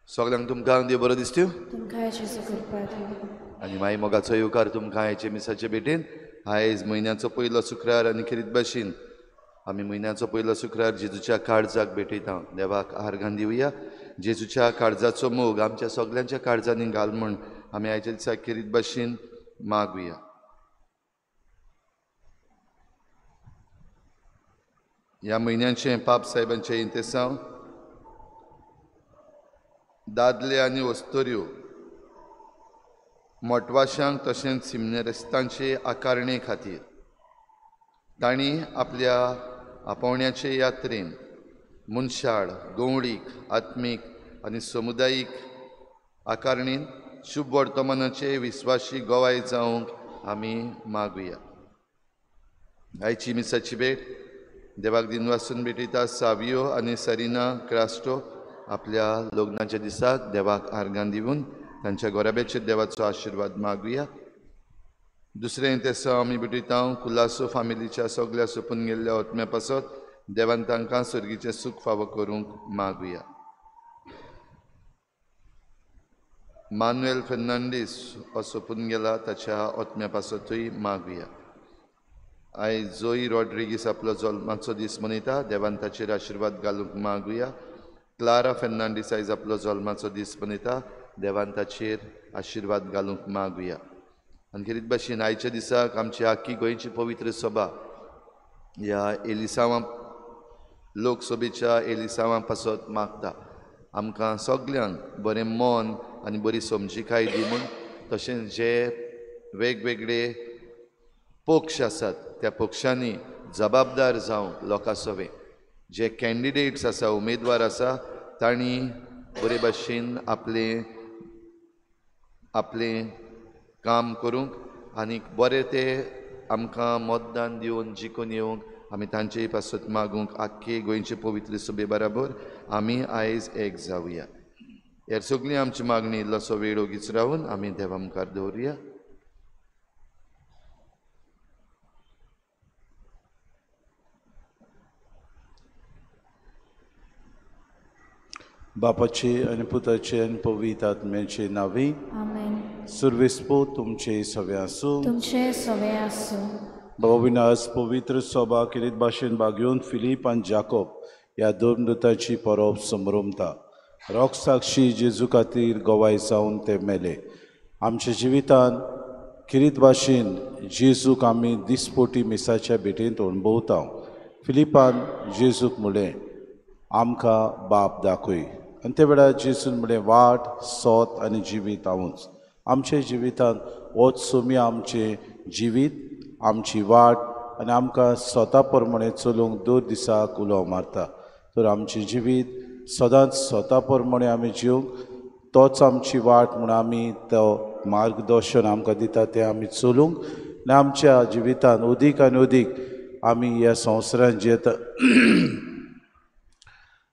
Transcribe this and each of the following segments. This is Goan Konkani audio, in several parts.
सगळ्यांक तुमकां देव बरो दिसत्यो तुमकां जेजू कृपा दिवं. आनी माई मोगाचो येवकार तुमकां आयचे मिसाचे भेटेन. आयज म्हयन्याचो पयलो शुक्रार आनी खेरीत भाशेन आमी म्हयन्याचो पयलो शुक्रार जेजूच्या काळजाक भेटयता. देवाक आर्गां दिवया. जेजूच्या काळजाचो मोग आमच्या सगल्यांच्या काळजांनी घाल म्हूण आमी आयच्या दिसा खेरीत भाशेन मागुया. ह्या म्हयन्याचें पाप साहेबांचें इंतेसांव दादले आनी वस्तुऱ्यो मोटवाशांक तशेंच सिमनेस्तांचे आकारणे खातीर तांणी आपल्या आपोवण्याचे यात्रेन मनशाळ गवळीक आत्मीक आनी समुदायीक आकारणेन शुभ वर्तमानाचे विस्वाशी गवाय जावंक आमी मागुया. आयची मिसाची भेट देवाक दिनवासून भेटयता सावियो आनी सरिना क्रास्टो आपल्या लग्नाच्या दिसाक देवाक आर्गां दिवन तांच्या गोराब्याचेर देवाचो आशिर्वाद मागुया. दुसरें तेसांव आमी भेटयता कुलासो फामिलीच्या सगल्या सोंपून गेल्ल्या आत्म्या पासत देवान तांकां सर्गीचें सूख फावो करूंक मागुया. मानुएल फेर्नांडीस हो सोंपून गेला ताच्या आत्म्या पासतूय मागुया. आयज जोई रॉड्रिगीस आपलो जल्माचो दीस मनयता. देवान ताचेर आशिर्वाद घालूंक मागुया. क्लारा फेर्नांडीस आयज आपलो जल्माचो दीस मनयता. देवान ताचेर आशिर्वाद घालूंक मागुया. आनी खेरीत भाशेन आयच्या दिसाक आमची आख्खी गोंयची पवित्र सभा ह्या एलिसांवां लोकसभेच्या एलिसांवां पासत मागता. आमकां सगल्यांक बरें मन आनी बरी समजिकाय दी म्हूण, तशेंच जे वेगवेगळे पक्ष आसात त्या पक्षांनी जबाबदार जावंक लोकां सवें जे कॅन्डिडेट्स आसा उमेदवार आसा तांणी बरे भाशेन आपलें आपलें काम करूंक आनी बरें ते आमकां मतदान दिवन जिखून येवंक आमी तांचे पासत मागूंक आख्खे गोंयचे पवित्र सभे बराबर आमी आयज एक जावया. हेर सगळी आमची मागणी इल्लोसो वेळ ओगीच रावन आमी देवा मुखार दवरुया. बापाचे आनी पुताचे आनी पवित्र आत्म्याचे नांवी आमेन. सुर्वेस्पो तुमचे सवे आसूं. तुमचे सवे आसूं. बाबा विनास पवित्र सभा खेरीत भाशेन भागयोवन फिलीप आनी जाकोब ह्या दोन दुताची परब समरमता. रोखसाक्षी जेजू खातीर गवाय जावन ते मेले. आमच्या जिवितान खेरीत भाशेन जेजूक आमी दिसपोटी मिसाच्या भेटेंत अणभवता. फिलिपान जेजूक म्हणलें आमकां बाप दाखय. आनी ते वेळार जेजून म्हणलें वाट सोत आनी जिवीत हांवूच. आमच्या जिवितान होच सोमी आमचें जिवीत आमची वाट आनी आमकां स्वता प्रमाणे चलूंक दर दिसाक उलो मारता. तर आमचें जिवीत सदांच स्वता प्रमाणे आमी जिवंक तोच आमची वाट म्हूण आमी तो मार्गदर्शन आमकां दिता तें आमी चलूंक आनी आमच्या जिवितान अदीक आनी अदीक आमी ह्या संवसारांत जियेता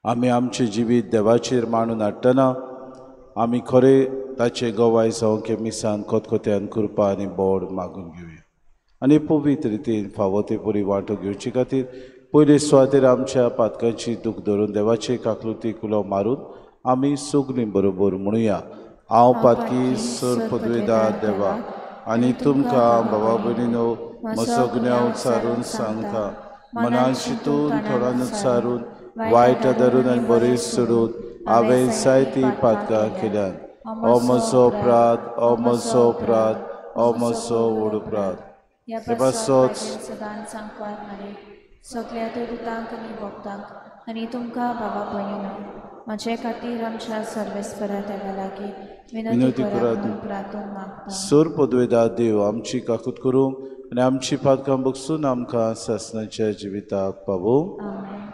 आमी आमचें जिवीत देवाचेर मांडून हाडटना आमी खरें ताचे गवाय जावंक मिसान खतखत्यान कृपा आनी बोड मागून घेवया आनी पवित्र रितीन फावो ते परी वांटो घेवचे खातीर पयले सुवातेर आमच्या पातकांची दूख धरून देवाचे काकलुतीक उलो मारून आमी सगळीं बरोबर म्हणुया. हांव पातकी सर पदवेदार देवा आनी तुमकां बाबा भयणीनो म्हजो गुन्यांव उच्चारून सांगता मनान शितून थोडान उच्चारून वायट धरून आनी बरें सोडून हांवें जायतीं पातकां केल्यात. ओ म्हजो अपराध, ओ म्हजो अपराध, ओ म्हजो व्हड अपराध. हे पासत सदांच सांकवार मारे सगळ्या दुतांक आनी भक्तांक आनी तुमकां बाबा भयणीनो म्हजे खातीर आमच्या सर्वेस्परा देवा लागीं विनंती करात प्रार्थून मागता. सर पदवेदार देव आमची काकूत करूंक आनी आमची पातकां बगसून आमकां सासणाच्या जिविताक पावोवं. आमेन.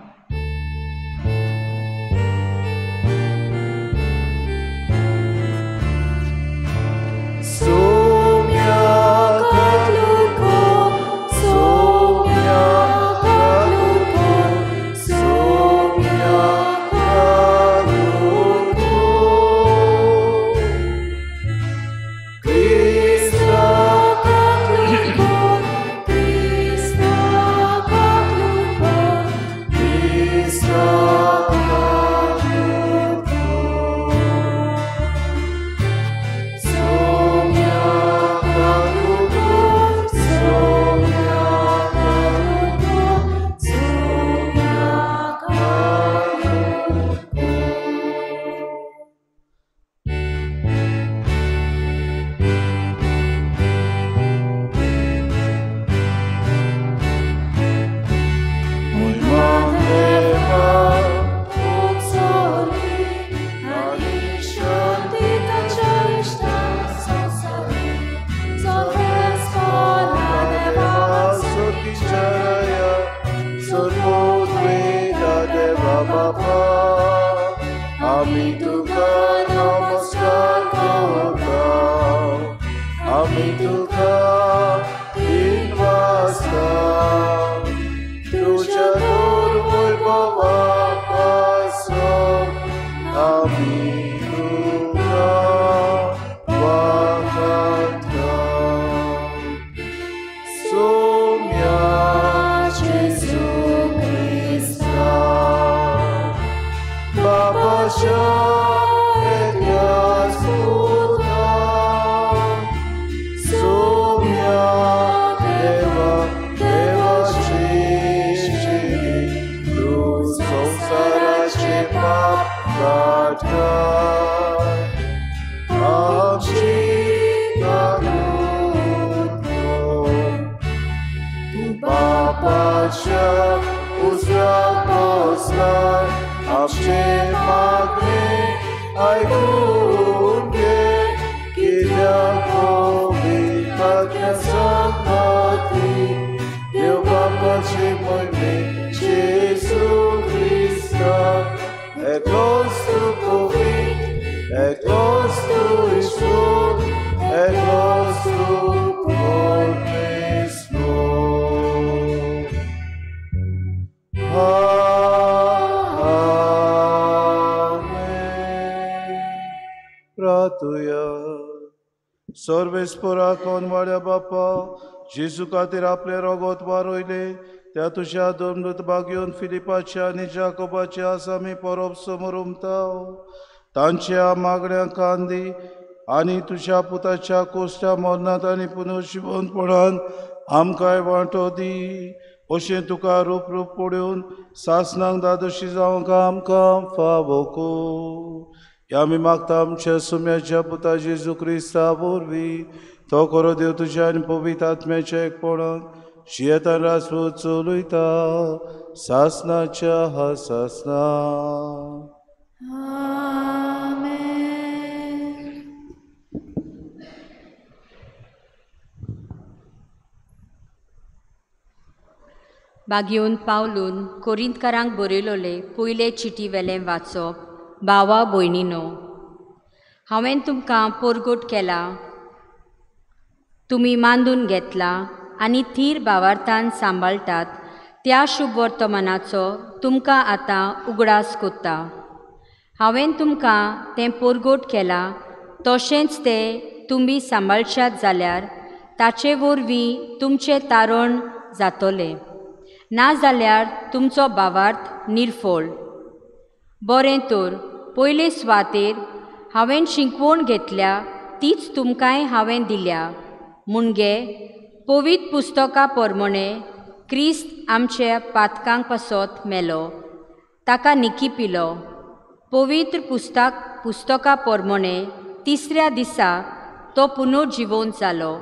सर्वेस्परा कोनवाड्या बापा जेजू खातीर आपले रोगोत वारयले त्या तुज्या दोन भागयोन फिलिपाच्या आनी जाकोबाच्या आसा आमी परब समोर उमता तांच्या मागण्या कांदी आनी तुज्या पुताच्या कोश्टा मरणांत आनी पुनर्जिवनपणान आमकांय वांटो दी अशें तुका रूप रूप पळोवन सासणाक दादोशी जावंक आमकां फावो कर. आमी मागता आमच्या सुम्याच्या पुता जेजू क्रिस्ता वरवीं तो खरो देव तुज्या आनी पवित्र आत्म्याच्या एकपणान शियेतान राजपूत चलयता सासणाच्या हा सासना. बागयोन पावलून कोरिंतकारांक बरयलोले पयले चिटी वेलें वाचप. भावा भयणीनो, हांवें तुमकां पोरगोट केला, तुमी मांदून घेतला आनी थीर भावार्थान सांबाळटात त्या शुभवर्तमानाचो तुमकां आतां उगडास कोत्ता. हांवें तुमकां तें पोरगोट केलां तशेंच तें तुमी सांबाळशात जाल्यार ताचे वरवीं तुमचें तारण जातलें, नाजाल्यार तुमचो भावार्थ निर्फळ. बरें तर पयले सुवातेर हांवें शिकवण घेतल्या तीच तुमकांय हांवें दिल्या, मुणगे पवित्र पुस्तका प्रमाणे क्रिस्त आमच्या पातकांक पासत मेलो, ताका निकी पिलो. पवित्र पुस्तका प्रमाणे तिसऱ्या दिसा तो पुनर्जिवोन जालो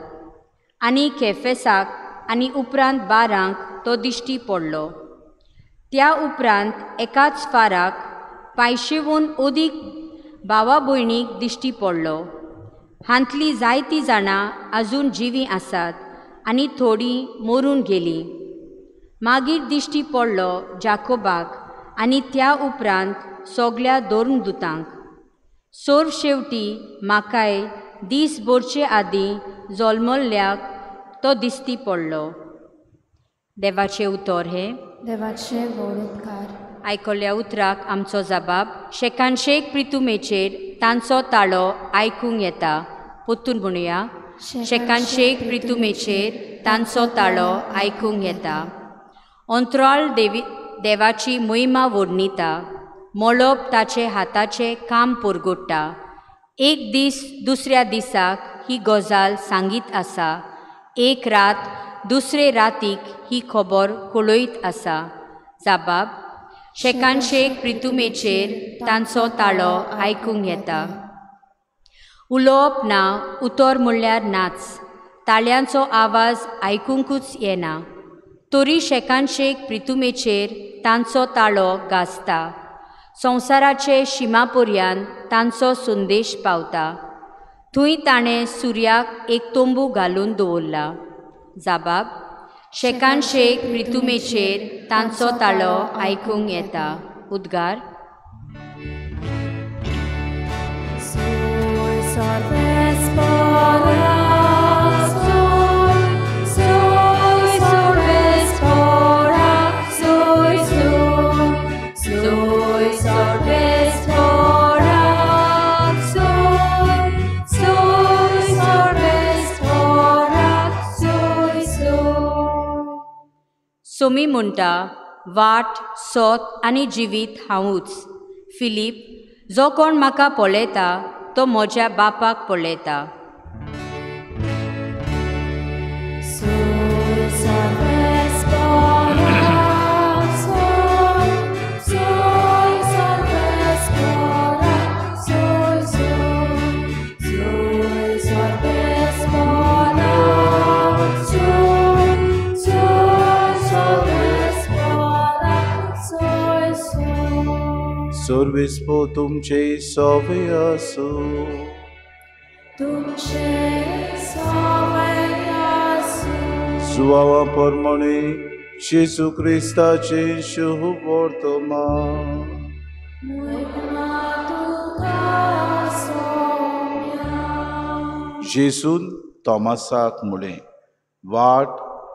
आनी केफेसाक आनी उपरांत बारांक तो दिश्टी पडलो. त्या उपरांत एकाच फाराक 500 अदीक भावा भयणीक दिश्टी पडलो. हांतलीं जायतीं जाणां आजून जिवीं आसात आनी थोडीं मरून गेलीं. मागीर दिश्टी पडलो जाकोबाक आनी त्या उपरांत सगल्या धर्मदुतांक. सर्व शेवटी म्हाकाय दीस भरचे आदीं जल्मल्ल्याक तो दिश्टी पडलो. देवाचें उतर हें. देवाचे व्हड उपकार. आयकल्ल्या उतराक आमचो जबाब. शेकानशेक प्रितुमेचेर तांचो ताळो आयकूंक येता. परतून म्हणुया, शेकानशेक प्रितुमेचेर तांचो ताळो आयकूंक येता. अंतराळ देवाची महिमा वर्णिता, मळब ताचे हाताचें काम परगट्टा. एक दीस दुसऱ्या दिसाक ही गजाल सांगीत आसा, एक रात दुसरे रातीक ही खबर कळयत आसा. जबाब शेकानशेक प्रितुमेचेर तांचो ताळो आयकूंक येता. उलोवप ना, उतर म्हणल्यार नाच, ताळ्यांचो आवाज आयकुंकूच येना, तरी शेकानशेक प्रितुमेचेर तांचो ताळो गाजता. संवसाराचे शिमा पर्यंत तांचो संदेश पावता. थंय ताणें सुर्याक एक तंबू घालून दवरला. जबाब शेकानशेक प्रितुमेचेर तांचो ताळो आयकूंक येता. उद्गार. सोमी म्हणटा, वाट सोत आनी जिवीत हांवूच. फिलीप, जो कोण म्हाका पळयता तो म्हज्या बापाक पळयता. सर्वेस्पो तुमचे सोवे आसूं. तुमचे सोवे आसूं. सुवावा प्रमाणे जेजू क्रिस्ताचे शुभ वर्तमान. महिमा तुका सोम्या. जेजून तोमासाक म्हळें, वाट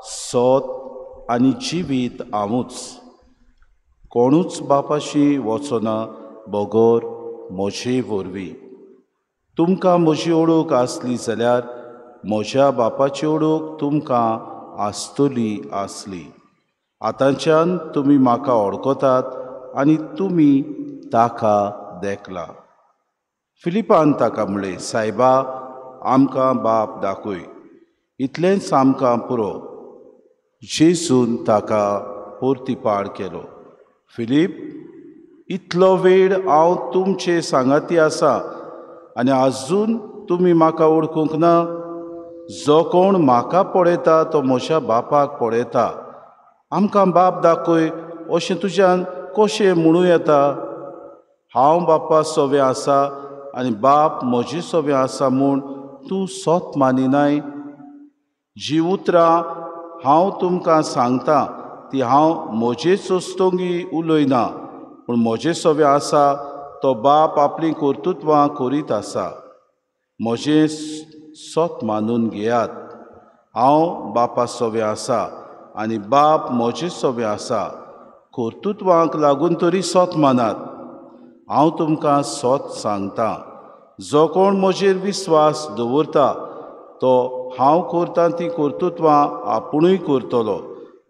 सोत आनी जिवीत हांवूच. कोणूच बापाशी वचना बगर म्हजे वरवीं. तुमकां म्हजी ओळख आसली जाल्यार म्हज्या बापाची ओळख तुमकां आसतली आसली. आतांच्यान तुमी म्हाका वळखतात आनी तुमी ताका देखला. फिलिपान ताका म्हळें, सायबा, आमकां बाप दाखय, इतलेंच आमकां पुरो. जेजून ताका परतिपाळ केलो, फिलीप, इतलो वेळ हांव तुमचे सांगाती आसा आनी आजून तुमी म्हाका वळखूंक ना. जो कोण म्हाका पळयता तो म्हज्या बापाक पळयता. आमकां बाप दाखय अशें तुज्यान कशें म्हणूं येता? हांव बापा सोवें आसा आनी बाप म्हजे सोवें आसा म्हूण तूं सोत मानिनाय. जी उतरां हांव तुमकां सांगता ती हांव म्हजेच वस्तोंगी उलयना, पूण म्हजे सोवें आसा तो बाप आपलीं कर्तृत्वां करीत आसा. म्हजें सोत मानून घेयात, हांव बापा सोवें आसा आनी बाप म्हजे सोबे आसा. कर्तुत्वांक लागून तरी सोत मानात. हांव तुमकां सोत सांगता, जो कोण म्हजेर विस्वास दवरता तो हांव करता ती कर्तुत्वां आपुणूय करतलो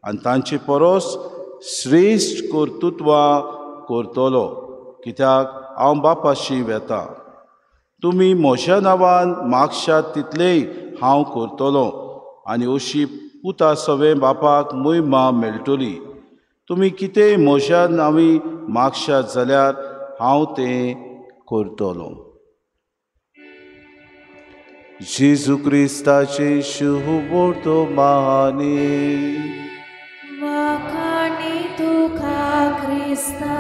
आनी तांचे परस श्रेश्ठ कर्तुत्वां करतलो, कित्याक हांव बापाशी वेता. तुमी म्हज्या नांवान मागशात तितलेंय हांव करतलो आनी अशी पुता सवें बापाक मोहिमा मेळटली. तुमी कितेंय म्हज्या नांवी मागशात जाल्यार हांव तें करतलो. जेजू क्रिस्ताचे शुभवर्तमानी. वाखाणी तुका क्रिस्ता.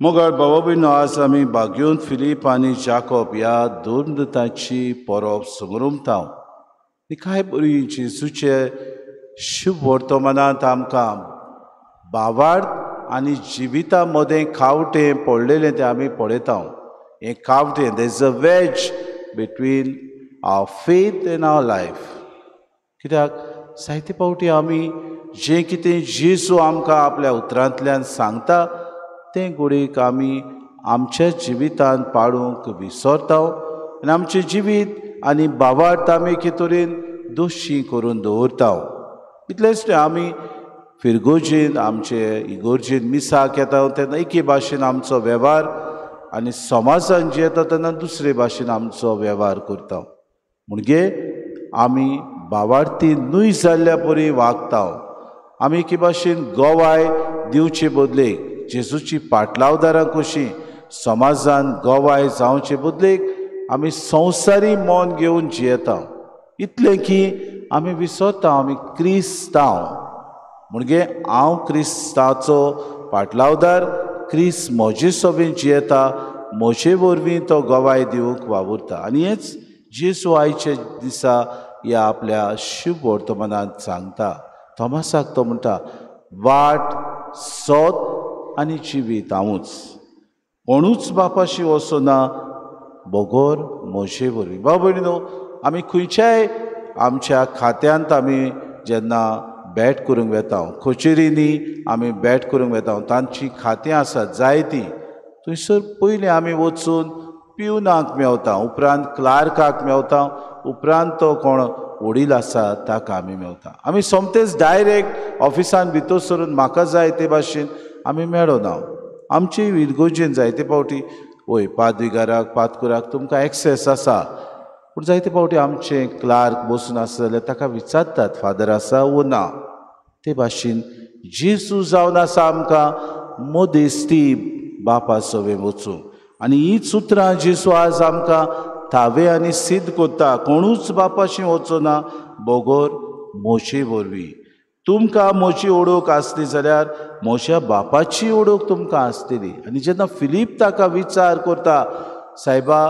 मोगाळ बाबा भयणो, आज आमी बाग्योन फिलीप आनी जाकोब ह्या दोन दुतांची परब समरमता. आनी कांय बरी जेजूचे शुभ वर्तमानांत आमकां भावार्थ आनी जिविता मदें खावटें पडलेलें तें आमी पळयता. हें खावटें, there is a wedge between our faith and our life. कित्याक जायते फावटी आमी जें कितें जेजू आमकां आपल्या उतरांतल्यान सांगता तें घडयेक आमी आमच्या जिवितांत पाडूंक विसरता आनी आमचें जिवीत आनी भावार्थ आमी एके तरेन दोशी करून दवरता. इतलेंच न्हय, आमी फिरगोजेन आमचे इगोर्जेन मिसाक येता तेन्ना एके भाशेन आमचो वेव्हार आनी समाजान जे येता तेन्ना दुसरे भाशेन आमचो वेव्हार करता. म्हणजे आमी भावार्थी न्हय जाल्ल्या परी वागता. आमी एके भाशेन गवाय दिवचे बदलेक जेजूची पाटलावदारां कशी समाजान गवाय जावचे बदलेक आमी संवसारी मन घेवन जियेता. इतलें की आमी विसरता आमी क्रिस्तांव. म्हणजे हांव क्रिस्ताचो पाटलावदार, क्रिस्त म्हजे सोबेन जियेता, म्हजे वरवीं तो गवाय दिवंक वावुरता. आनी हेंच जेजू आयच्या दिसा ह्या आपल्या शुभ वर्तमानांत सांगता. थॉमसाक तो म्हणटा, वाट, सत आनी जिवीत हांवूच, कोणूच बापाशी वचना बगर म्हजे वरवीं. बाबा भयणीनो, आमी खंयच्याय आमच्या खात्यांत आमी जेन्ना बॅट करूंक वेता, कचेरींनी आमी बॅट करूंक वेता, तांचीं खातीं आसात जायतीं, थंयसर पयलीं आमी वचून पिवनाक मेवता, उपरांत क्लार्काक मेवता, उपरांत तो कोण वडील आसा ताका आमी मेवता. आमी सोमतेच डायरेक्ट ऑफिसान भितर सरून म्हाका जाय ते भाशेन आमी मेळना. आमची इगोर्जेन जायते फावटी वय पादविगाराक पादकुराक तुमकां एक्सेस आसा, पूण जायते फावटी आमचें क्लार्क बसून आसा जाल्यार ताका विचारतात फादर आसा वो ना. ते भाशेन जेजू जावन आसा आमकां मदेस्ती बापा सवें वचूंक. आनी हीच उतरां जेजू आज आमकां थावे आनी सिद्ध करता, कोणूच बापाशी वचना बगर म्हजे वरवीं. तुमकां म्हजी ओळख आसली जाल्यार म्हज्या बापाची ओळख तुमकां आसतली. आनी जेन्ना फिलीप ताका विचार करता, सायबा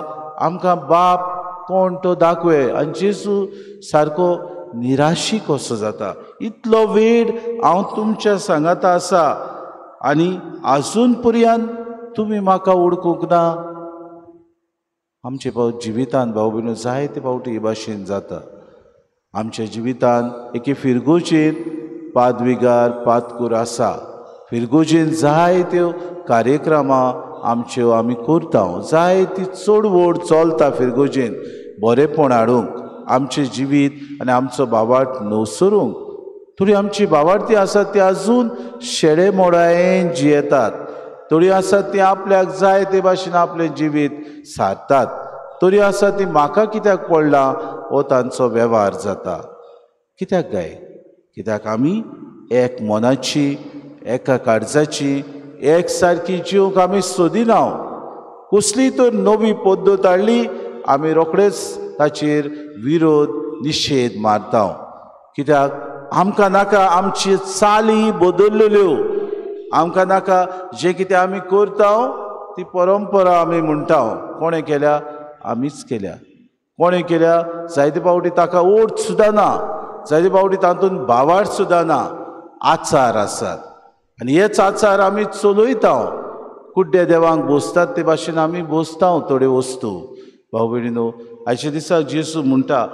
आमकां बाप कोण तो दाखय, आनी जेजू सारको निराशी कसो जाता, इतलो वेळ हांव तुमच्या सांगाता आसा आनी आजून पर्यंत तुमी म्हाका ओळखूंक ना. आमचे जिवितांत भाव भयणीनो जायते फावटी हे भाशेन जाता. आमच्या जिवितांत एके फिरगोजेन पादविगार पादकूर आसा, फिरगोजेन जायत्यो कार्यक्रमां आमच्यो आमी करता, जायती चडवड चलता फिरगोजेन बरेंपण हाडूंक, आमचें जिवीत आनी आमचो भावार्थ नवसरूंक. थोडी आमची भावार्थी आसात ती आजून शेडे मोडायेन जियेतात, थोडी आसात ती आपल्याक जाय ते भाशेन आपलें जिवीत सारतात, थोडी आसा ती म्हाका कित्याक पडला हो तांचो वेव्हार जाता. कित्याक गाय? कित्याक आमी एक मनाची, एका काळजाची, एक सारकी जिवंक आमी सोदिना. कसली तर नवी पद्दत हाडली आमी रोखडेच ताचेर विरोध निशेध मारता. कित्याक आमकां नाका आमची चाली बदललेल्यो, आमकां नाका जें कितें आमी करता ती परंपरा आमी म्हणटा. कोणें केल्या? आमीच केल्या. कोणें केल्या? जायते फावटी ताका ओट सुद्दां ना, जायते फावटी तातूंत भावार्थ सुद्दां ना, आचार आसात आनी हेच आचार आमी चलयता. कुड्ड्या देवांक बसतात ते भाशेन आमी बसता थोड्यो वस्तू, भाव भयणीनो, आयच्या दिसा जेजू म्हणटा,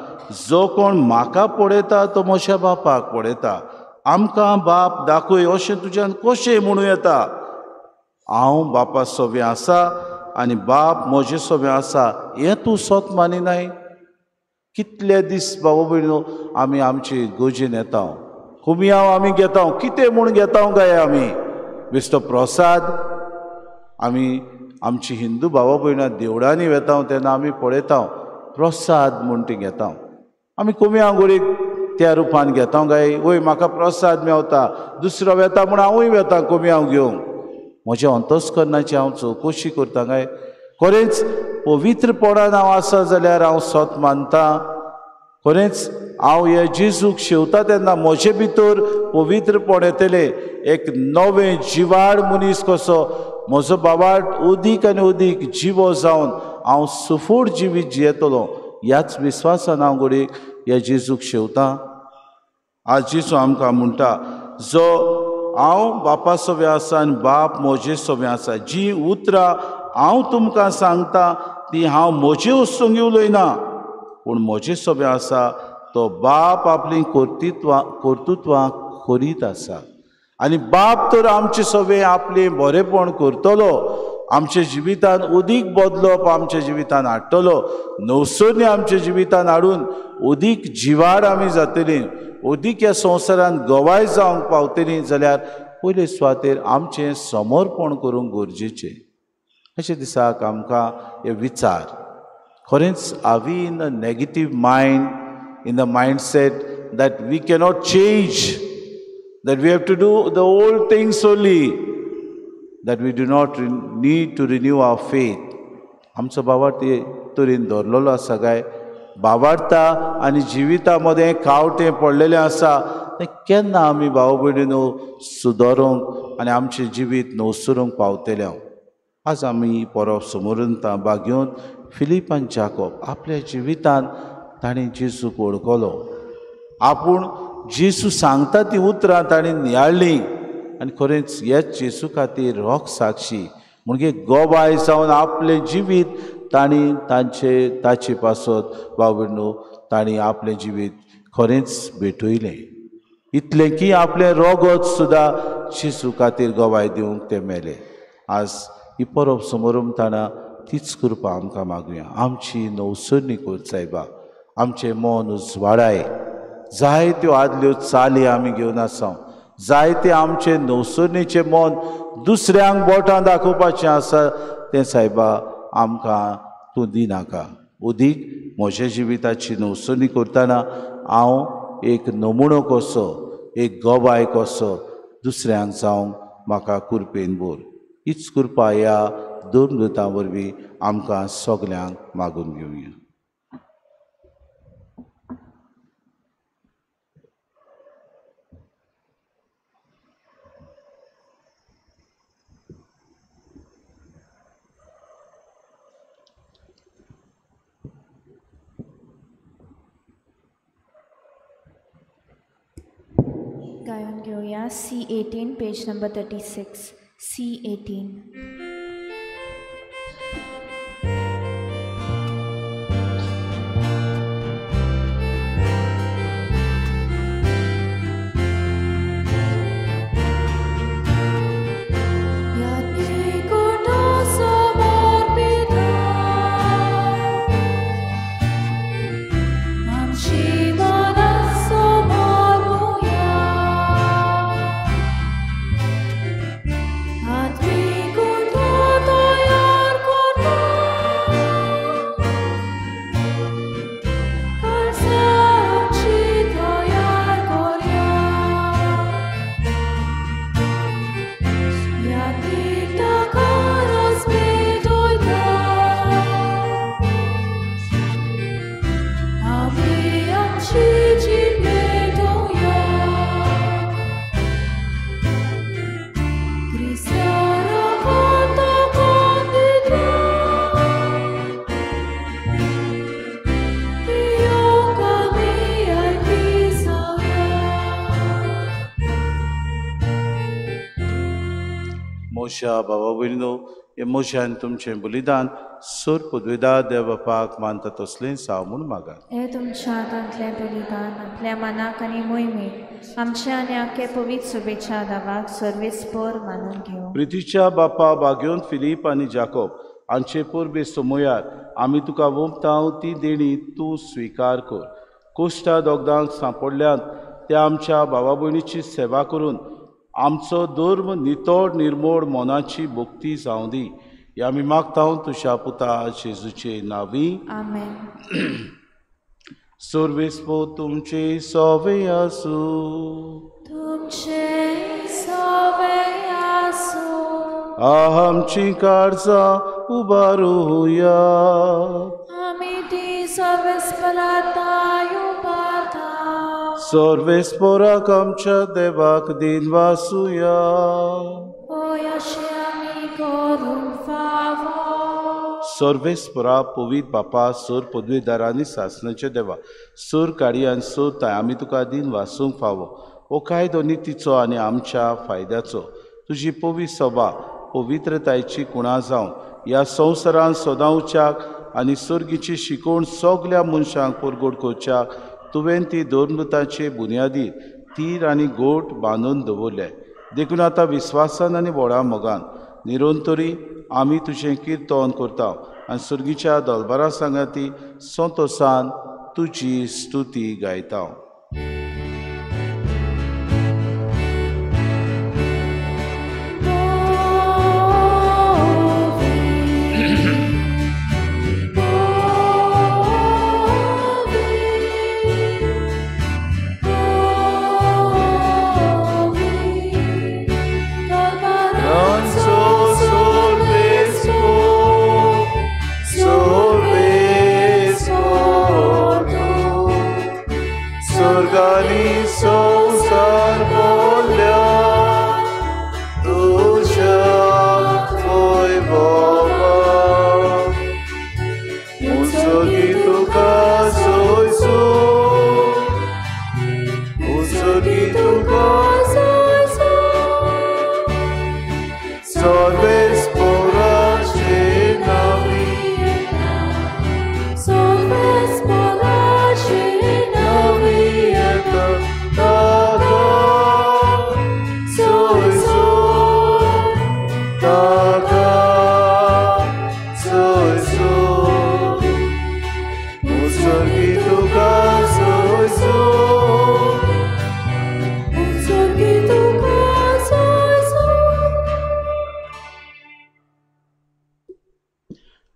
जो कोण म्हाका पळयता तो म्हज्या बापाक पळयता. आमकां बाप दाखय अशें तुज्यान कशें म्हणूं येता? हांव बापा सोबें आसा आनी बाप म्हजे सोबें आसा हें तूं सत मानिनाय. कितले दीस बाबा भयणीनो आमी आमचे गोजेन येता, कुमियांव आमी घेता, कितें म्हूण घेता काय आमी? बेश्टो प्रसाद. आमी आमची हिंदू भावा भयणां देवळांनी वेता तेन्ना आमी पळयता प्रसाद म्हूण ती घेता. आमी कुमियांव गोडीक त्या रुपान घेता काय? वय म्हाका प्रसाद मेवता, दुसरो वेता म्हूण हांवूय वेता कुमियांव घेवंक. म्हज्या अंतस्करणाची हांव चवकशी करता काय? खरेंच पवित्रपणान हांव आसा जाल्यार हांव सत मानता. खरेंच हांव हे जेजूक शेवता तेन्ना म्हजे भितर पवित्रपण येतलें. एक नवें जिवाड मनीस कसो म्हजो बाबाट अदीक आनी अदीक जिवो जावन हांव सुफूड जिवीत जियेतलो ह्याच विस्वासान हांव घडयेक ह्या जेजूक शेवता. आज जेजू आमकां म्हणटा, जो हांव बापा सोबें आसा आनी बाप म्हजे सोबें आसा, जी उतरां हांव तुमकां सांगता ती हांव म्हजे वस्तूंक उलयना, पूण म्हजे सोबें आसा तो बाप आपली कर्तृत्वां करीत आसा. आनी बाप तर आमचे सोबें आपलें बरेंपण करतलो, आमच्या जिवितान अदीक बदलप आमच्या जिवितान हाडटलो, नवसरणी आमच्या जिवितान हाडून अदीक जिवाड आमी जातली, अदीक ह्या संवसारान गवाय जावंक पावतली जाल्यार पयले सुवातेर आमचें समर्पण करूंक गरजेचें. अशे दिसाक आमकां हे विचार खरेंच are we in a negative mind, in the mindset that we cannot change, that we have to do the old things only, that we do not need to renew our faith. आमचो बाबा ते तरेन दवरलेलो आसा काय? बाबार्ता आनी जिविता मदें कावटें पडलेलें आसा तें केन्ना आमी भाव भयणीनो सुदारूंक आनी आमचें जिवीत नवसरूंक पावतले. आज आमी परब समोरंता बागेवन फिलीप आनी जाकोब आपल्या जिवितान ताणें जेजूक वळखलो. आपूण जेजू सांगता ती उतरां ताणें नियाळ्ळीं आनी खरेंच ह्याच जेजू खातीर रोख साक्षी म्हणजे गवाय जावन आपलें जिवीत तांणी तांचे ताचे पासत भाव भयणीनो तांणी आपलें जिवीत खरेंच भेटयलें. इतलें की आपलें रोगत सुद्दां जेजू खातीर गवाय दिवंक ते मेले. आज ही परब समोरमताना तीच कृपा आमकां मागुया. आमची नवसरणी कर सायबा, आमचें मन उजवाडाय. जायत्यो आदल्यो चाली आमी घेवन आसा, जायते आमचें नवसरणीचें मन दुसऱ्यांक बोटां दाखोवपाचें आसा तें सायबा आमकां तूं दिनाका. अदीक म्हज्या जिविताची नवसरणी करतना हांव एक नमुनो कसो, एक गवाय कसो दुसऱ्यांक जावंक म्हाका कृपेन भर. हीच कृपा ह्या दोन दुतां वरवीं आमकां सगल्यांक मागून घेवया. गायन घेवया C18 page number 36. C18. मोशा बाबा भयणीनो, हें म्हजें आनी तुमचें बलिदान सोर पदवेदार देव बापाक मानता तसलें जावं म्हूण मागात. हे तुमच्या हातांतलें बलिदान आपल्या मनाक आनी मोहिमेक आमच्या आनी आख्खे पवित्र शुभेच्छा दावाक सर्वेस्पोर मानून घेवं. प्रितीच्या बापा बागेवन फिलीप आनी जाकोब हांचे परबे समयार आमी तुका वोंपता ती देणी तूं स्विकार कर. कोश्टा दोगदांक सांपडल्यांत त्या आमच्या भावा भयणीची सेवा करून आमचो धर्म नितळ निर्मोळ मनाची भक्ती जावं दी. हे आमी मागता तुज्या पुता जेजूचे नांवी. आमेन. सर्वेस्पोर तुमचे सोवे आसूं. तुमचे सोवे आसूं. आमची काळजां उबारुया. आमी ती सर्वेस्पराताय उबारता. सर्वेस्पोराक आमच्या देवाक दिन वासुया. होय अशें आमी करूंक फावो. सर्वेस्परा पवित्र बापा सोर पदवीदारांनी सासणाचे देवा सोर काडी आनी सोर ताय आमी तुका दिन वासूंक फावो. हो कायदो नितीचो आनी आमच्या फायद्याचो. तुजी पवित्र सभा पवित्रतायेची कुणा जावन ह्या संवसारान सदां उच्याक आनी सर्गीची शिकवण सगल्या मनशांक परगट करच्याक तुवें ती धर्मताचे बुन्यादीर तीर आनी गोट बांदून दवरले. देखून आतां विस्वासान आनी व्हडा मोगान निरंतरी आमी तुजें किर्तन करता आनी सर्गीच्या दलबारा सांगाती संतोसान तुजी स्तुती गायता.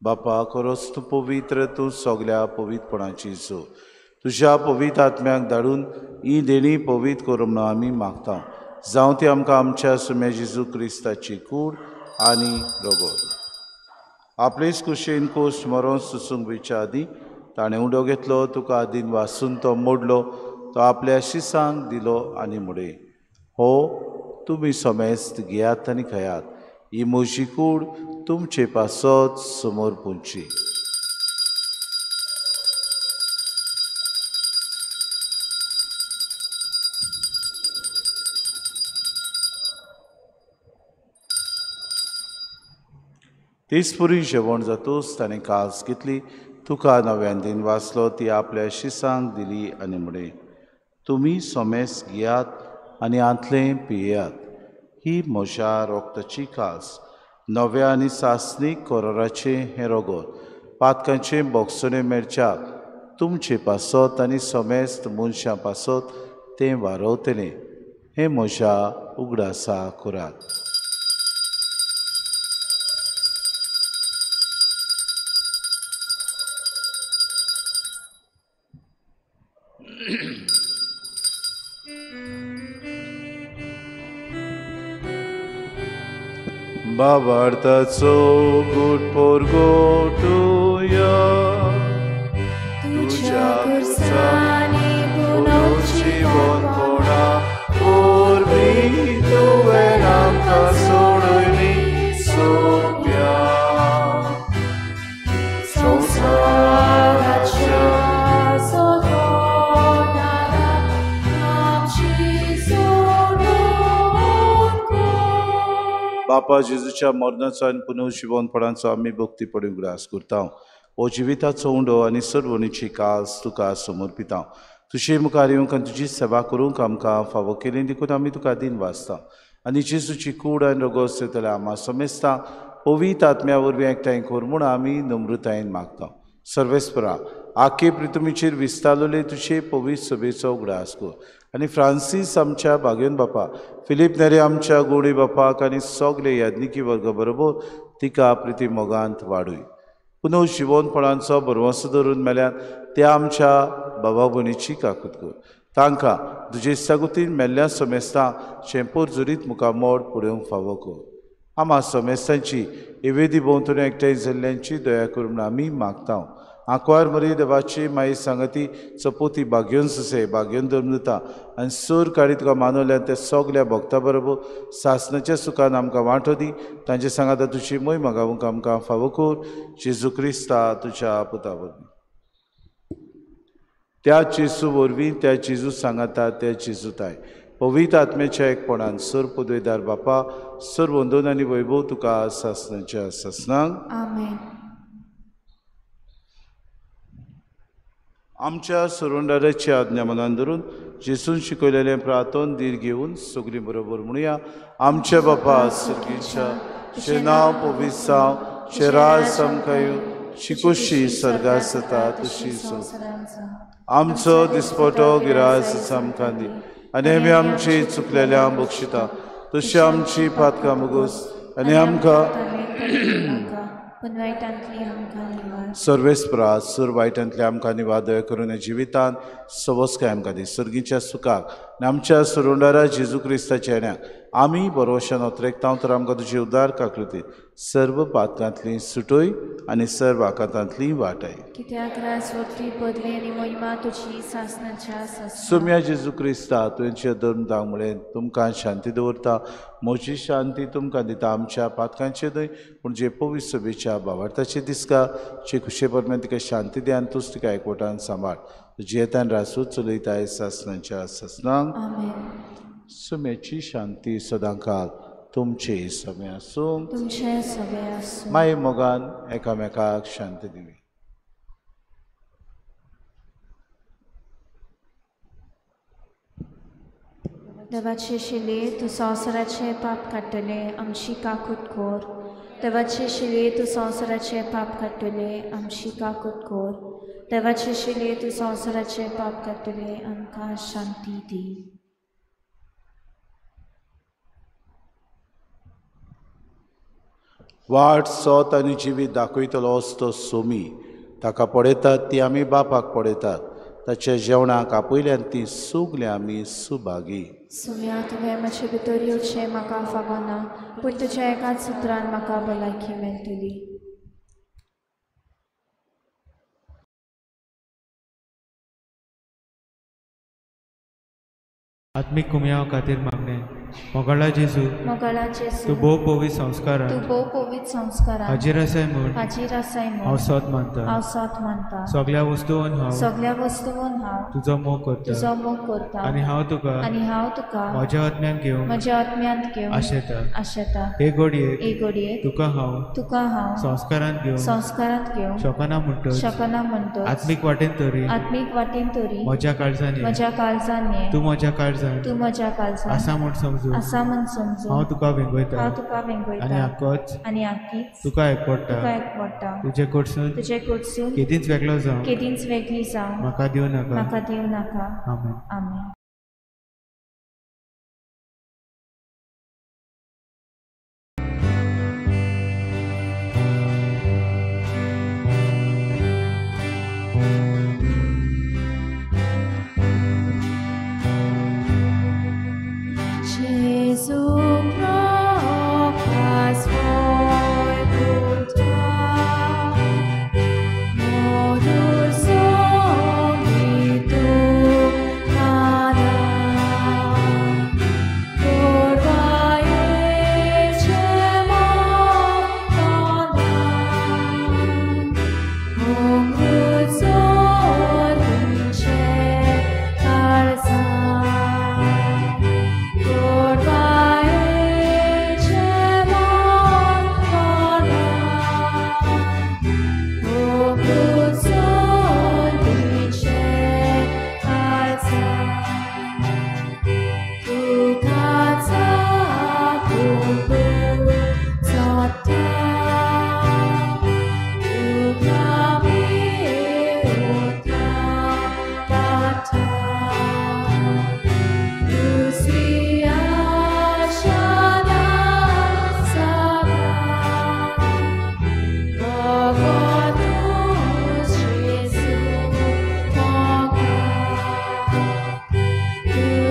बापा खरोच तूं पवित्र, तूं सगल्या पवित्रपणाची सो तुज्या पवित्र आत्म्याक धाडून ही देणी पवित्र कर म्हणून आमी मागता. जावं ती आमकां आमच्या सुम्या जेजू क्रिस्ताची कूड आनी रगत. आपलेच कुशेन कोश मरोन सुसूंक वयच्या आदीं ताणें उडो घेतलो, तुका आदीन वासून तो मोडलो, तो आपल्या शिसांक दिलो आनी म्हणलें, हो तुमी समेस्त घेयात आनी खायात, ही म्हजी कूड तुमचे पासत समोर पुंची. तेच पुरी जेवण जातूच ताणें कास घेतली, तुका नव्यान दिन वाचलो, ती आपल्या शिसांक दिली आनी म्हणलें, तुमी समेस्त घेयात आनी आंतलें पियेयात, ही म्हज्या रोगताची कास, नव्या आनी सासणीक कोराराचें हें रगत, पातकांचें बोगसणें मेळच्याक तुमचे पासत आनी समेस्त मनशां पासत तें वारवतलें. हें म्हज्या उगडासा करात. बाबार्थाचो गुट पोरगोटुया तुज्या खुर्सांनी पुनर्जीवनपणा वरवीं तुवें आमकां सोडयली सोंप्या. संवसाराच्या सोदणारा आमची सोडवणूक कर. बापा जेजूच्या मरणाचो आनी पुनर्जिवनपणाचो आमी भक्तीपणी उगडास करता. हो जिविताचो उंडो आनी सरवणीची कास तुका समर्पिता. तुजे मुखार येवंक आनी तुजी सेवा करूंक आमकां फावो केली देखून आमी तुका दिन वाचता. आनी जेजूची कूड आनी रोगोस जातल्या आमा समेस्ता पवित्र आत्म्या वरवीं एकठांय कर म्हूण आमी नम्रतायेन मागता. सर्वेस्परा आखे पृथ्वीचेर विस्तारलेले तुजे पवित्र सभेचो उगडास कर आनी फ्रांसीस आमच्या भाग्योन बापा, फिलीप नेरे आमच्या गोडी बापाक आनी सगळे याज्ञिकी वर्ग बरोबर तिका प्रिती मोगांत वाडूय. पुनः जिवनपणांचो भरवंसो धरून मेल्यान त्या आमच्या बाबा भयणीची काकूत कर. तांकां तुजे सागुतीन मेल्ल्या समेस्तां शेंपोर जुरीत मुखार मोड पुडोवंक फावो कर. आमा समेस्तांची एवेदी भोंवतणी एकठांय जाल्ल्यांची दया करून म्हूण आमी मागता. आंकवार मरी देवाची माई सांगती चपोती भाग्योन सुसे भाग्योन धर्मदुता आनी सूर काडी तुका मानवल्यान त्या सगल्या भक्ता बरोबर सासनाच्या सुखान आमकां वांटो दी. तांचे सांगाता तुजी मोय मागावंक आमकां फावो कर. जेजू क्रिस्ता तुज्या पुता वरवीं. त्या जेजू वरवीं, त्या जेजू सांगाता, त्या जेजू ताय पवित्र आत्म्याच्या एकपणान सर पदवेदार बापा सर वंदन आनी वैभव तुका सासनाच्या सासनाक. आमेन. आमच्या सरुंडाराची आज्ञा मनान धरून जेजून शिकयलेलें प्रार्थन धीर घेवन सगळीं बरोबर म्हणुया. आमच्या बापा सर्गीच्या, तुजें नांव पवित्र जावं, तुजें राज आमकां येवं, तुजी खोशी सर्गात जाता तशी संवसारांत. आमचो दिसपटो गिरास आमकां दी आनी आमी आमची चुकलेल्या बक्षिता तशी आमची पातकां मुगोस आनी आमकां सर्वेस्परा सुर वायटांतल्या आमकां निवादय करून जिवितांत सवस्काय आमकां दी. सर्गीच्या सुखाक आनी आमच्या सुरुंडारा जेजू क्रिस्ताच्या येण्याक आमी बरोवशान अत्रेकता तर आमकां तुजी उदार काकृती सर्व पातकांतली सुटोय आनी सर्व आकांतांतली वाटाय. सोम्या जेजू क्रिस्ता तुवें धर्मदांक म्हळें तुमकां शांती दवरता, म्हजी शांती तुमकां दिता. आमच्या पातकांचे न्हय पूण जे पवित्र सभेच्या भावार्थाचे दिसका जे खुशे परमेन तिका शांती दी आनी तूच तिका एकवटान सांबाळ. जियेतान रासूच चलयताय सासनाच्या सासनाक. सुम्याची शांती सदांकाल तुमचे सगळे आसूं. माई मोगान एकामेकाक शांती दिवी. देवाचे शिले तूं संवसाराचे पाप काडटले आमची काकूत कर. देवाचे शिले तूं संवसाराचे पाप काडटले आमची काकूत कर. देवाचे शिले तूं संवसाराचे पाप काडटले आमकां शांती दी. वाट सोत आनी जिवीत दाखयतलो तो सोमी. ताका पळयतात ती आमी बापाक पळयतात. ताच्या जेवणाक आपयल्यान ती सगळीं आमी सुभागी. सुम्या तुवें म्हजे भितर येवचें म्हाका फावना, पूण तुज्या एकाच सुत्रान म्हाका भलायकी मेळटली. आत्मीक कुमयाव खातीर मागणें. मोगाळा जेजू, मोगाळा जेजू, तूं भोव पवित्र संस्कारान, तूं भोव पवित्र संस्कारान हाजीर आसाय म्हूण, हाजीर आसाय म्हूण हांव सोद मानता, हांव सोद मानता. सगळ्या वस्तून हांव, सगळ्या वस्तून हांव तुजो मोग करता, तुजो मोग करता. आनी हांव तुका, आनी हांव तुका म्हज्या आत्म्यान घेवन, म्हज्या आत्म्यांत घेवन आशेता, आशेता. हे घडयेक, हे घडयेक तुका हांव, तुका हांव संस्कारांत घेवन, संस्कारांत घेवन शकना म्हणटच, शकना म्हणटच आत्मीक वाटेन तरी, आत्मीक वाटेन तरी म्हज्या काळजान, म्हज्या काळजान तूं म्हज्या काळजान, तूं म्हज्या काळजान आसा म्हूण समजून, आसा म्हूण समजून हांव तुका वेंगयता, हांव तुका वेंगयता. आनी आकोच, आनी आकीच तुका एकवटा, तुका एकवटा. तुजे कडसून, तुजे कडसून केदींच वेगळो जावं, केदींच वेगळी जावं म्हाका दिवं नाका, म्हाका दिवं नाका. आमेन. आमेन. Modus omnitu,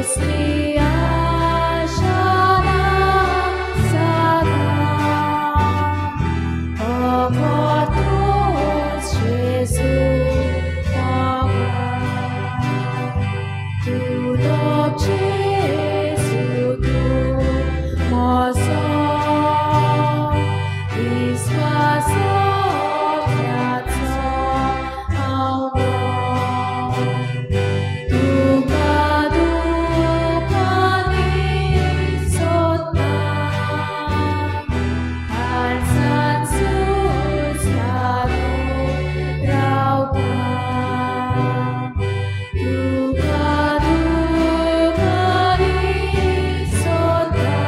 दुसरी आशा ना सदां फकत जेजू तूं जेजू तूं म्हजो विस्वास तुका दुखांनी सोदता काळजांत सुस्कारून रावता तुका दुखांनी सोदता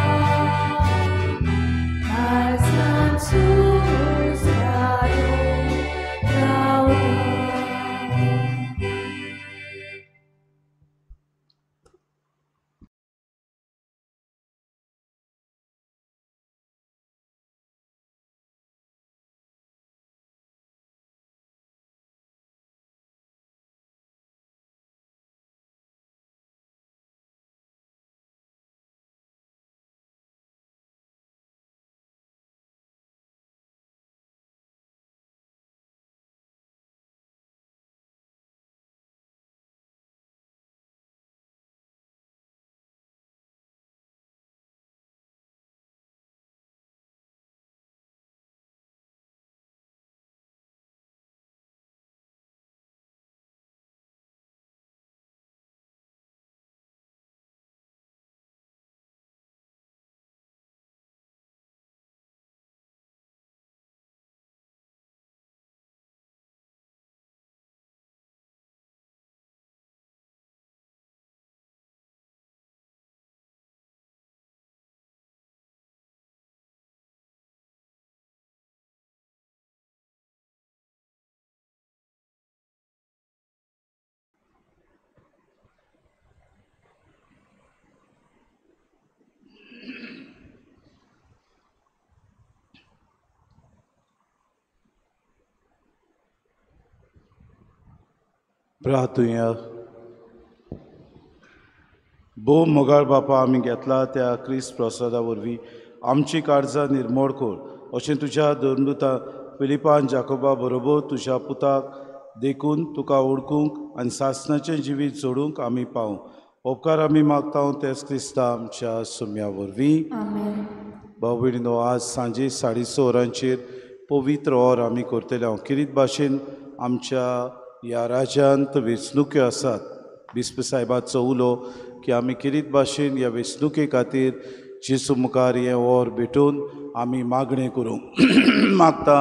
काळजांत सुस्कारून रावता. प्रार्थुया. भोव मोगाळ बापा, आमी घेतला त्या क्रिस्त प्रसादा वरवीं आमची काळजां निर्मोळ कर अशें तुज्या धर्मदूता फिलिपान जाकोबा बरोबर तुज्या पुताक देखून तुका ओळखूंक आनी सासणाचें जिवीत जोडूंक आमी पावूं. उपकार आमी मागता तेच क्रिस्ता आमच्या सुम्या वरवीं. भाव भयणीनो, आज सांजे 6:30 वरांचेर पवित्र or आमी करतले. हांव किरीत भाशेन आमच्या ह्या राज्यांत वेंचणुक्यो आसात. बिस्प साहेबाचो उलो की आमी किरीत भाशेन ह्या वेंचणुके खातीर जेजू मुखार हें or भेटोवन आमी मागणें करूंक मागता.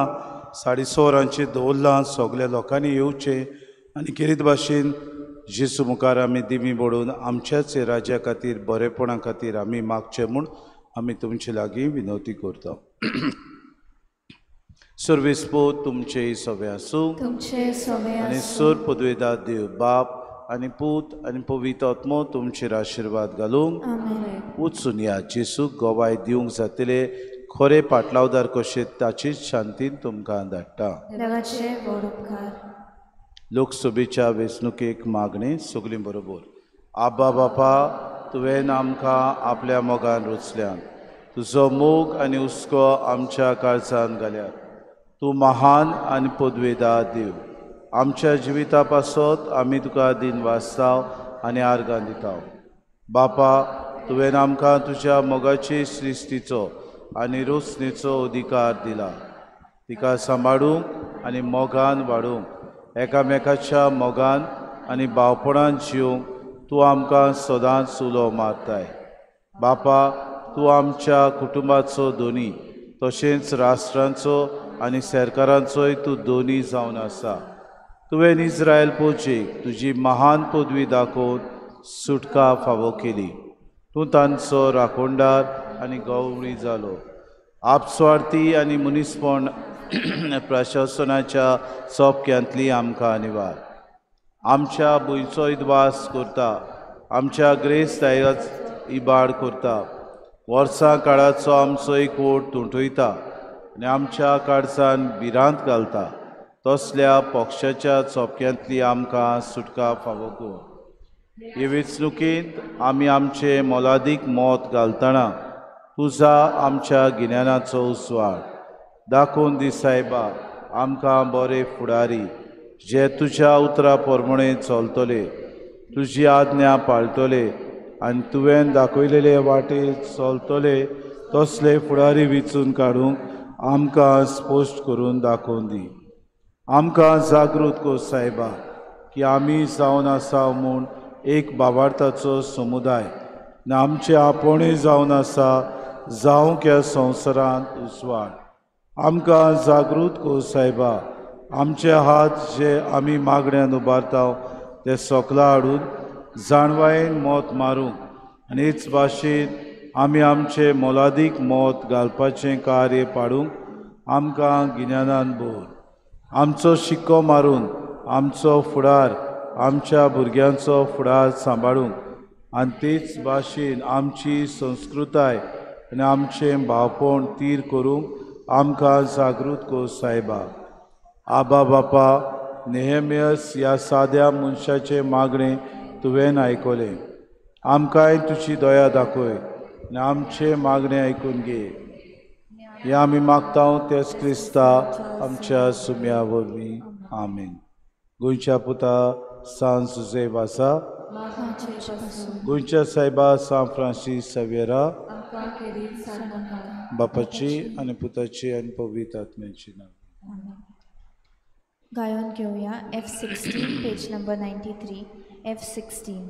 6:30 वरांचेर दवरलां, सगल्या लोकांनी येवचें आनी किरीत भाशेन जेजू मुखार आमी दिमी बडोवन आमच्याच राज्या खातीर बरेपणा खातीर आमी मागचें म्हूण आमी तुमचे लागीं विनवती करता. सर्वेस्पोत तुमचे सवे आसूं आनी सर पदवेदार देव बाप आनी पूत आनी पवित्र आत्मो तुमचेर आशिर्वाद घालूंक वचून या जेजूक गवाय दिवंक जातले खरे पाटलावदार कशे ताचीच शांतीन तुमकां धाडटा. लोकसभेच्या वेंचणुकेक मागणी सगळीं बरोबर. आबा बापा, तुवें आमकां आपल्या मोगान रचल्यान, तुजो मोग आनी हुस्को आमच्या काळजान घाल्यात. तूं महान आनी पदवेदार देव, आमच्या जिविता पासत आमी तुका दिन वाचता आनी आर्गां दिता. बापा, तुवें आमकां तुज्या मोगाचे सृश्टीचो आनी रोसणेचो अधिकार दिला. तिका सांबाळूंक आनी मोगान वाडूंक, एकामेकाच्या मोगान आनी भावपणान जिवंक तूं आमकां सदांच उलो मारताय. बापा, तूं आमच्या कुटुंबाचो दोनी तशेंच राष्ट्रांचो आनी सरकारांचोय तूं दोनी जावन आसा. तुवें इस्रायल पोचेक तुजी महान पदवी दाखोवन सुटका फावो केली. तूं तांचो राखणदार आनी गवळी जालो. आपस्वार्थी आनी मनीसपण प्रशासनाच्या सोपक्यांतली आमकां निवार. आमच्या भुंयचो इदवास करता, आमच्या ग्रेस दायज इबाड करता, वर्सां काळाचो आमचो एकवट तुंटयता आनी आमच्या काळजान भिरांत घालता तसल्या पक्षाच्या चोपक्यांतली आमकां सुटका फावो कर. हे वेंचणुकेंत आमी आमचें मोलादीक मत घालतना तुजा आमच्या गिन्यानाचो उजवाड दाखोवन दी सायबा। आमकां बरे फुडारी जे तुज्या उतरा प्रमाणे चलतले, तुजी आज्ञा पाळटले आनी तुवें दाखयलेले वाटेर चलतले तसले फुडारी विचून काडूंक आमकां स्पश्ट करून दाखोवन दी। आमकां जागृत कर सायबा की आमी जावन आसा म्हूण एक बाबार्थाचो समुदाय आनी आमचे आपोवणें जावन आसा जावंक ह्या संवसारांत उजवाड। आमकां जागृत कर सायबा, आमचे हात जे आमी मागण्यान उबारता ते सोकला हाडून जाणवायेन मत मारूंक आनी हेच भाशेन आमी आमचें मोलादीक मत घालपाचें कार्य पाडूंक आमकां गिन्यानान भर। आमचो शिक्को मारून आमचो फुडार आमच्या भुरग्यांचो फुडार सांबाळूंक आनी तेच भाशेन आमची संस्कृताय आनी आमचें भावपण तीर करूंक आमकां जागृत कर सायबा। आबा बापा, नेहेमियस ह्या साद्या मनशाचें मागणें तुवें आयकलें, आमकांय तुजी दया दाखय आनी आमचें मागणें आयकून घे। हें आमी मागता तेच क्रिस्ता आमच्या सुम्या वरवीं, आमेन। गोंयच्या पुता सान जुजे वासा, गोंयच्या सायबा सान फ्रांसीस सेवेरा, बापाची आनी पुताची आनी पवित्र आत्म्याची नांव। गायोन घेवया F 16 page number 93 F 16।